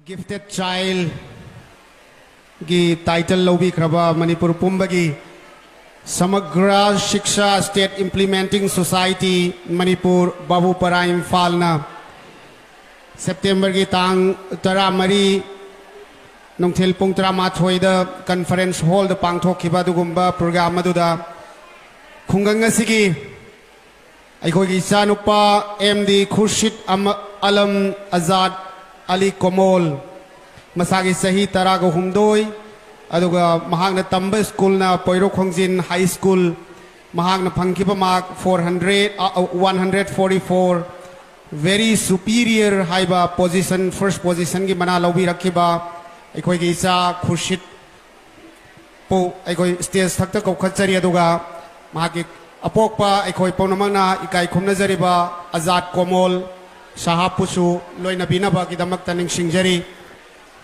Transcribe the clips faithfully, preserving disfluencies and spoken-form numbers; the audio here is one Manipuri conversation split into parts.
Gifted Child ꯒꯤ title ꯂꯧꯕꯤꯈ꯭ꯔꯕ ꯃꯅꯤꯄꯨꯔ ꯄꯨꯝꯕꯒꯤ Samagra Shiksha State Implementing Society Manipur, ꯕꯥꯕꯨꯄꯥꯔꯥ, ꯏꯝꯐꯥꯜꯅ September ꯒꯤ ꯇꯥꯡ ꯇꯔꯥꯃꯔꯤ ꯅꯨꯡꯊꯤꯜ ꯄꯨꯡ ꯇꯔꯥꯃꯥꯊꯣꯏꯗ conference hall ꯗ ꯄꯥꯡꯊꯣꯛꯈꯤꯕ ꯑꯗꯨꯒꯨꯝꯕ program ꯑꯗꯨꯗ ꯈꯨꯡꯒꯪ ꯑꯁꯤꯒꯤ ꯑꯩꯈꯣꯏꯒꯤ ꯏꯆꯥꯅꯨꯄꯥ ꯑꯦꯝ ꯗꯤ ꯈꯨꯔꯁꯤꯠ ꯑꯃ-, ꯑꯂꯝ ꯑꯖꯥꯗ ꯑꯂꯤ ꯀꯣꯃꯣꯜ, ꯃꯁꯥꯒꯤ ꯆꯍꯤ ꯇꯔꯥꯒ ꯍꯨꯝꯗꯣꯏ, ꯑꯗꯨꯒ ꯃꯍꯥꯛꯅ ꯇꯝꯕ school ꯅ ꯄꯣꯏꯔꯣꯛ ꯈꯣꯡꯖꯤꯟ High School, ꯃꯍꯥꯛꯅ ꯐꯪꯈꯤꯕ mark four hundred, ꯑ, ꯑ, one hundred forty-four, very superior ꯍꯥꯏꯕ position, first position ꯒꯤ ꯃꯅꯥ ꯂꯧꯕꯤꯔꯛꯈꯤꯕ ꯑꯩꯈꯣꯏꯒꯤ ꯏꯆꯥ ꯈꯨꯔꯁꯤꯠ ꯄꯨ ꯑꯩꯈꯣꯏ stage ꯊꯛꯇ ꯀꯧꯈꯠꯆꯔꯤ, ꯑꯗꯨꯒ ꯃꯍꯥꯛꯀꯤ ꯑꯄꯣꯛꯄ ꯑꯩꯈꯣꯏ ꯄꯨꯝꯅꯃꯛꯅ ꯏꯀꯥꯏ ꯈꯨꯝꯅꯖꯔꯤꯕ ꯑꯖꯥꯗ ꯀꯣꯃꯣꯜ ꯁꯍꯥꯕꯄꯨꯁꯨ ꯂꯣꯏꯅꯕꯤꯅꯕꯒꯤꯗꯃꯛꯇ ꯅꯤꯡꯁꯤꯡꯖꯔꯤ꯫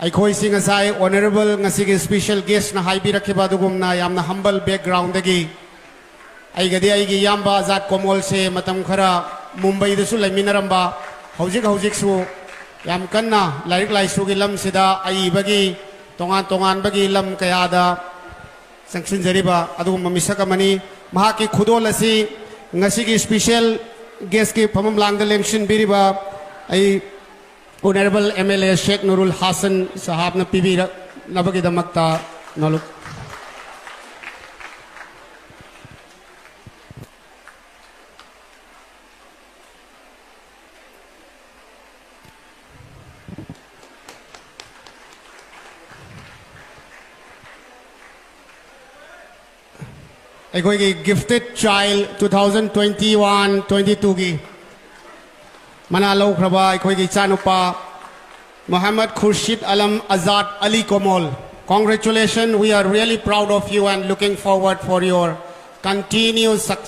ꯑꯩꯈꯣꯏꯁꯤ ꯉꯁꯥꯏ Honourable ꯉꯁꯤꯒꯤ special guest ꯅ ꯍꯥꯏꯕꯤꯔꯛꯈꯤꯕ ꯑꯗꯨꯒꯨꯝꯅ ꯌꯥꯝꯅ humble background ꯗꯒꯤ ꯑꯩꯒꯗꯤ ꯑꯩꯒꯤ ꯏꯌꯥꯝꯕ ꯑꯖꯥꯗ ꯀꯣꯃꯣꯜꯁꯦ ꯃꯇꯝ ꯈꯔ ꯃꯨꯝꯕꯩꯗꯁꯨ ꯂꯩꯃꯤꯟꯅꯔꯝꯕ, ꯍꯧꯖꯤꯛ ꯍꯧꯖꯤꯛꯁꯨ ꯌꯥꯝ ꯀꯟꯅ ꯂꯥꯏꯔꯤꯛ ꯂꯥꯏꯁꯨꯒꯤ ꯂꯝꯁꯤꯗ ꯑꯏꯕꯒꯤ ꯇꯣꯉꯥꯟ ꯇꯣꯉꯥꯟꯕꯒꯤ ꯂꯝ ꯀꯌꯥꯗ ꯆꯪꯁꯤꯟꯖꯔꯤꯕ ꯑꯗꯨꯒꯨꯝꯕ ꯃꯤꯁꯛ ꯑꯃꯅꯤ꯫ ꯃꯍꯥꯛꯀꯤ ꯈꯨꯗꯣꯜ ꯑꯁꯤ ꯉꯁꯤꯒꯤ special guest ꯀꯤ ꯐꯝꯐꯝ ꯂꯥꯡꯗ ꯂꯦꯡꯁꯤꯟꯕꯤꯔꯤꯕ ꯑꯩ Honourable M L A ꯁꯦꯈ ꯅꯨꯔꯨꯜ ꯍꯥꯁꯟ ꯁꯍꯥꯕꯅ ꯄꯤꯕꯤꯔꯛꯅꯕꯒꯤꯗꯃꯛꯇ ꯅꯣꯂꯨꯛ꯫ ꯑꯩꯈꯣꯏꯒꯤ Gifted Child two thousand twenty-one twenty-two ꯒꯤ ꯃꯅꯥ ꯂꯧꯈ꯭ꯔꯕ ꯑꯩꯈꯣꯏꯒꯤ ꯏꯆꯥꯅꯨꯄꯥ ꯃꯣꯍꯝꯃꯗ ꯈꯨꯔꯁꯤꯗ ꯑꯂꯝ ꯑꯖꯥꯗ ꯑꯂꯤ ꯀꯣꯃꯣꯜ, congratulations, we are really proud of you and looking forward for your continued success.